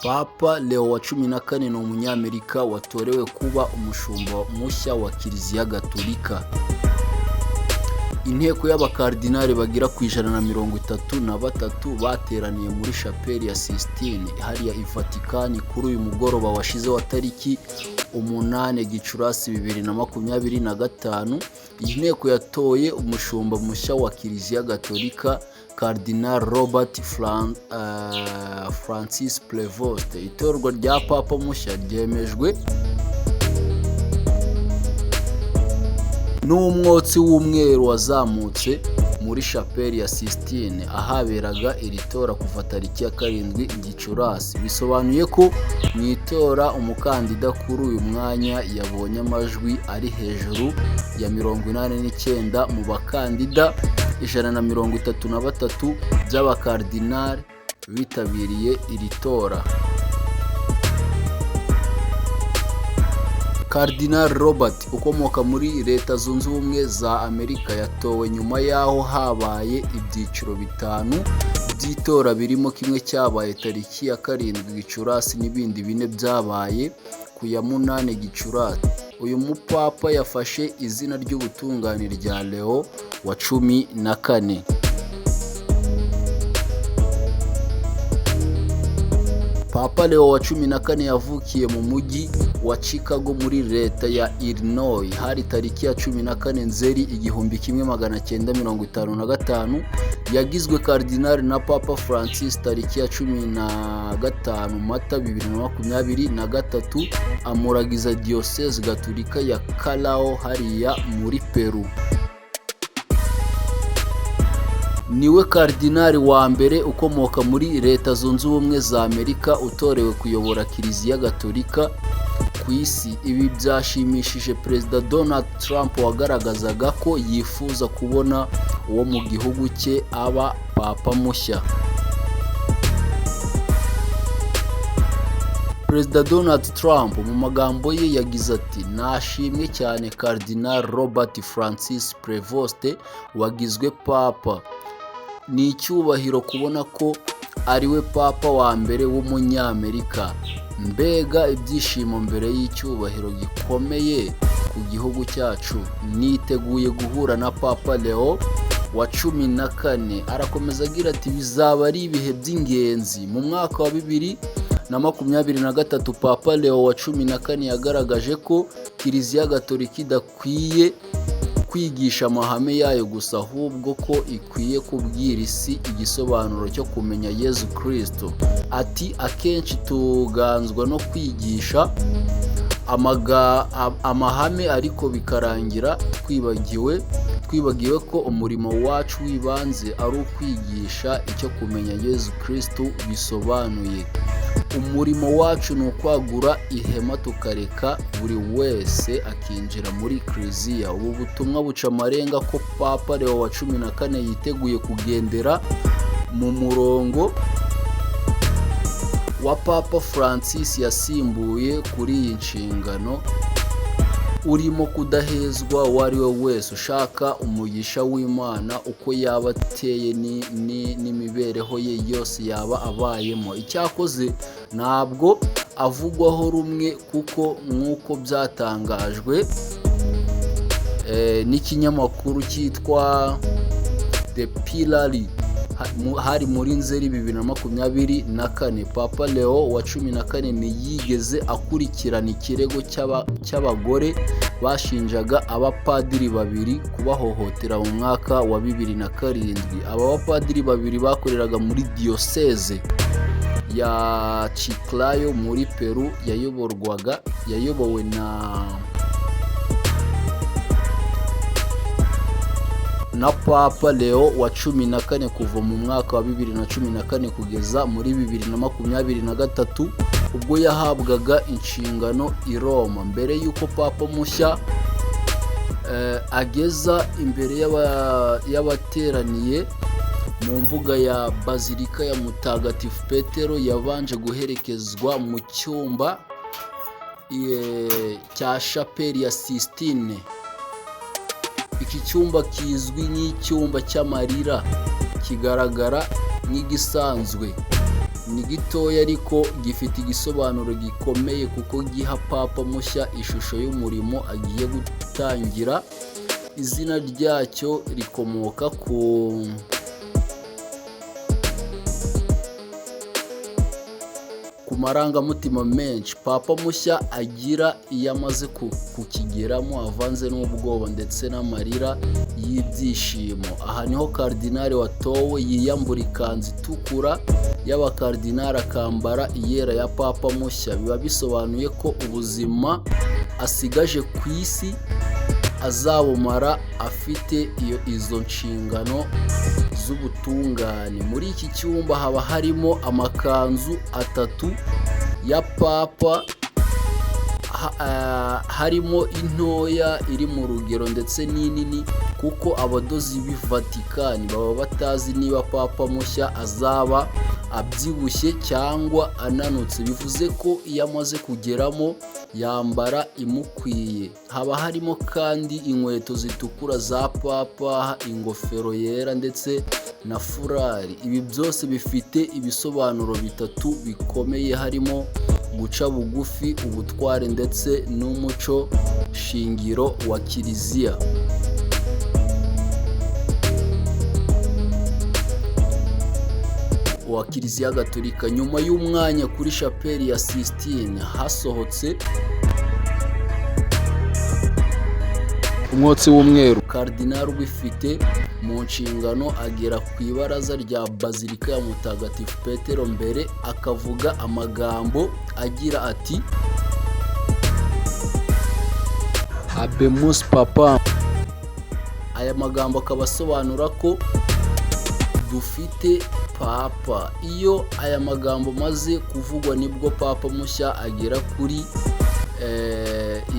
Papa Leo wa 14 ni Umunyamerika watorewe kuba umushumba mushya wa Kiliziya Gatolika. Inteko y'abakardinali bagera ku 133 bateraniye muri Shapeli ya Sistine hariya i Vatikani kuri uyu mugoroba washize wa tariki 8 Gicurasi 2025. Iyi nteko yatoye umushumba mushya wa Kiliziya Gatolika, Cardinal Robert Francis Prevost. Itorwa rya papa mushya ryemejwe n'umwotsi w'umweru wazamutse muri Shapeli ya Sistine ahaberaga iri tora kuva tariki ya 7 Gicurasi. Bisobanuye ko mu itora umukandida kuri uyu mwanya yabonye amajwi ari hejuru ya 89 mu bakandida 133 by'abakardinali bitabiriye iri tora. Cardinal Robert ukomoka muri Leta Zunze Ubumwe za Amerika yatowe nyuma y'aho habaye ibyiciro bitanu by'itora, birimo kimwe cyabaye tariki ya 7 Gicurasi n'ibindi bine byabaye ku ya 8 Gicurasi. Uyu mupapa yafashe izina ry'ubutungane rya Leo wa 14. Papa Leo wa 14 yavukiye mu mujyi wa Chicago muri leta ya Illinois, hari tariki ya 14 Nzeri 1955. Yagizwe Cardinal na Papa Francis tariki ya 15 Mata 2023, amuragiza Diocese Gatolika ya Callao hariya muri Peru. Niwe Cardinal wa mbere ukomoka muri Leta Zunze Ubumwe za Amerika utorewe kuyobora Kiliziya Gatolika ku isi. Ibi byashimishije Perezida Donald Trump wagaragazaga ko yifuza kubona uwo mu gihugu cye aba papa mushya. Perezida Donald Trump mu magambo ye yagize ati: "Nashimwe cyane Cardinal Robert Francis Prevost wagizwe papa. Ni icyubahiro kubona ko ariwe papa wa mbere w'Umunyamerika. Mbega ibyishimo mbere y'icyubahiro gikomeye ku gihugu cyacu. Niteguye guhura na Papa Leo wa 14." Arakomeza agira ati: "Bizaba ari ibihe by'ingenzi." Mu mwaka wa 2023, Papa Leo wa 14 yagaragaje ko Kiliziya Gatolika idakwiye kwigisha amahame yayo gusa, ahubwo ko ikwiye kubwira isi igisobanuro cyo kumenya Yezu Kristo. Ati: "Akenshi tuganzwa no kwigisha amahame, ariko bikarangira twibagiwe ko umurimo wacu w'ibanze ari ukwigisha icyo kumenya Yezu Kristo bisobanuye. Umurimo wacu ni ukwagura ihema, tukareka buri wese akinjira muri kiliziya." Ubu butumwa buca amarenga ko Papa Leo wa 14 yiteguye kugendera mu murongo wa Papa Francis yasimbuye kuri iyi nshingano, urimo kudahezwa uwo ari we wese ushaka umugisha w'Imana, uko yaba ateye n'imibereho ye yose yaba abayemo. Icyakoze ntabwo avugwaho rumwe, kuko nk'uko byatangajwe n'ikinyamakuru cyitwa The Pillar hari muri Nzeri 2024, Papa Leo wa 14 ntiyigeze akurikirana ikirego cy'abagore bashinjaga abapadiri babiri kubahohotera mu mwaka wa 2007. Aba bapadiri babiri bakoreraga muri Diyoseze ya Chiclayo muri Peru yayoborwaga yayobowe na Papa Leo wa 14 kuva mu mwaka wa 2014 kugeza muri 2023, ubwo yahabwaga inshingano i Roma. Mbere y'uko papa mushya ageza imbere y'abateraniye mu mbuga ya Bazilika ya Mutagatifu Petero, yabanje guherekezwa mu cyumba cya Shapeli ya Sistine. Iki cyumba kizwi nk'icyumba cy'amarira kigaragara nk'igisanzwe. Ni gitoya ariko gifite igisobanuro gikomeye, kuko giha papa mushya ishusho y'umurimo agiye gutangira. Izina ryacyo rikomoka ku marangamutima menshi papa mushya agira iyo amaze kukigeramo, avanze n'ubwoba ndetse n'amarira y'ibyishimo. Aha niho karidinali watowe yiyambura ikanzu itukura y'abakaridinali, akambara iyera ya papa mushya. Biba bisobanuye ko ubuzima asigaje ku isi azabumara afite izo nshingano z'ubutungane. Muri iki cyumba haba harimo amakanzu atatu ya papa, harimo intoya iri mu rugero ndetse n'inini, kuko abadozi b'i Vatikani baba batazi niba papa mushya azaba abyibushye cyangwa ananutse. Bivuze ko iyo amaze kugeramo yambara imukwiye. Haba harimo kandi inkweto zitukura za papa, ingofero yera ndetse na furari. Ibi byose bifite ibisobanuro bitatu bikomeye, harimo guca bugufi, ubutwari ndetse n'umuco shingiro wa kiliziya. Gatolika. Nyuma y'umwanya, kuri Shapeli ya Sistine hasohotse umwotsi w'umweru. Karidinali ubifite mu nshingano agera ku ibaraza rya Bazilika ya Mutagatifu Petero mbere, akavuga amagambo agira ati: "Habemus Papam." Aya magambo akaba asobanura ko dufite papa. Iyo aya magambo amaze kuvugwa, nibwo papa mushya agera kuri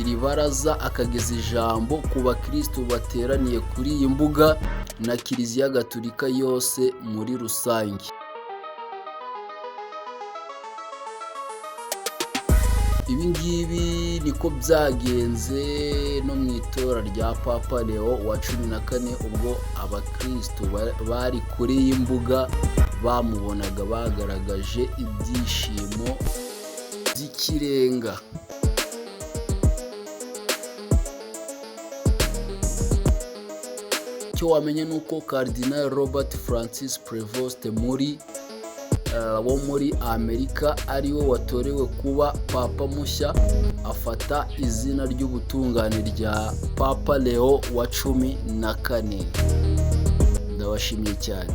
iri baraza, akageza ijambo ku bakirisitu bateraniye kuri iyi mbuga na Kiliziya Gatolika yose muri rusange. Ibi ngibi niko byagenze no mu itora rya Papa Leo wa 14, ubwo abakirisitu bari kuri iyi mbuga bamubonaga bagaragaje ibyishimo by'ikirenga. Icyo wamenya ni uko Cardinal Robert Francis Prevost muri wo muri Amerika ariwe watorewe kuba papa mushya, afata izina ry'ubutungane rya Papa Leo wa 14. Ndabashimiye cyane.